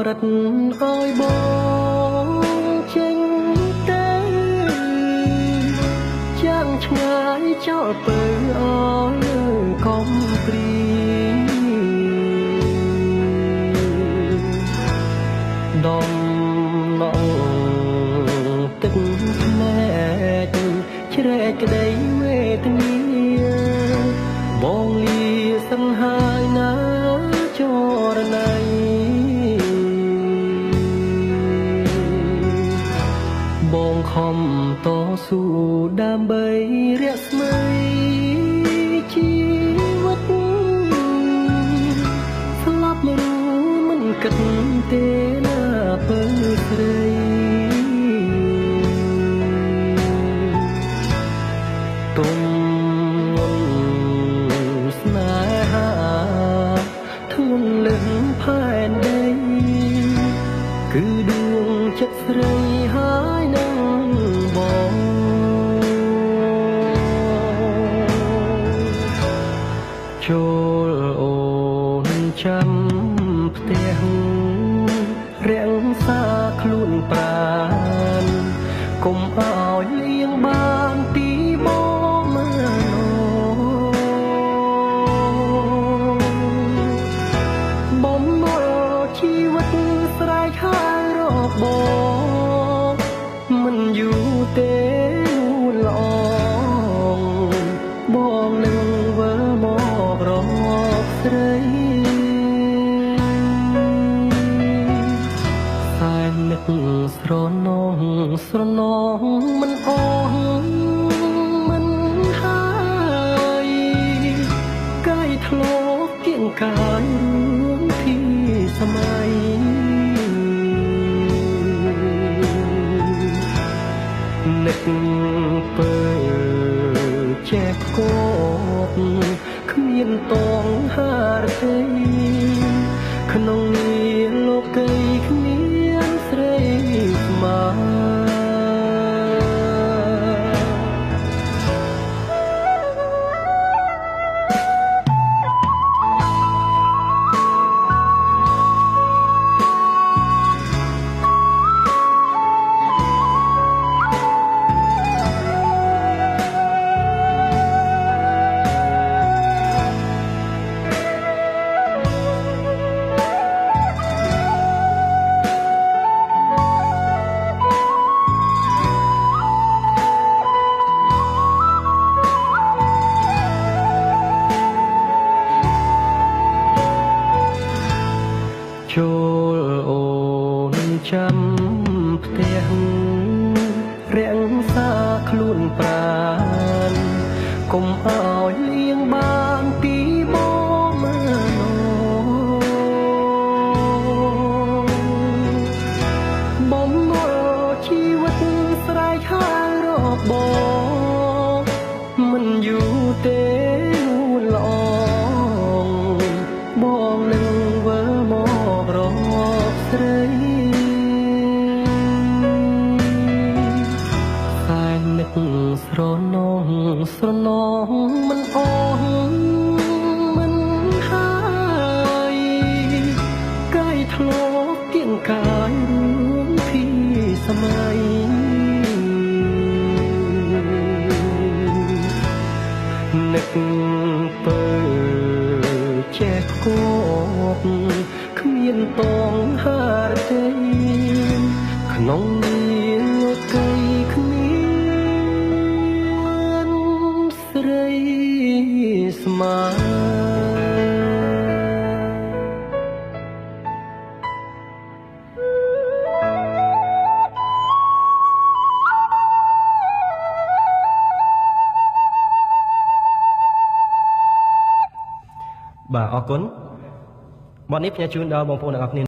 រិតឲ្យបងចេញទៅចាំងឆ្ងាយចោលពើឲ្យកុំព្រីដំណងទឹកភ្នែកជ្រែកក្តីវេទនាបងលាសង្ហាយណាចរណៃបងខំតស៊ូដើម្បីរស្មីជីវិតស្លាប់ឬមិនគិតទេណាពើស្រីទុំស្នេហាធ្ងន់លើសផែនដីគឺដួងចិត្តស្រីហើយនឹងបងចូលអូនចាំផ្ទះរក្សាខ្លួនប្រានកុំឲ្យលៀងបានពីបងមនោបំណុលជីវិតស្រែកហៅរកបងមិនយូរទេនួនល្អងបងនឹងវិលមករកស្រីសែននឹកស្រណងស្រណងមិនអស់មិនហើយកាយធ្លោគៀងកាយរួមធីសម័យនឹកពើចេះគប់គ្មានតងហារទេក្នុងនាលោកីគ្មានស្រីស្មើចូលអូនចាំផ្ទះរក្សាខ្លួនប្រានកុំឲ្យលៀងបានពីបងមនោបំណុលជីវិតស្រែកហៅរកបងមិនយូរទេនួនល្អងបងនឹងវិលមករកស្រីសែននឹកស្រណងស្រណងមិនអស់មិនហើយកាយធ្លោគៀងកាយរួមធីសម័យនឹកពើចេះគប់គ្មានតងហារទេក្នុងនាលោកីគ្មានស្រីស្មើ បាទអរគុណបទនេះផ្ញើជូនដល់បងប្អូនទាំងអស់គ្នា។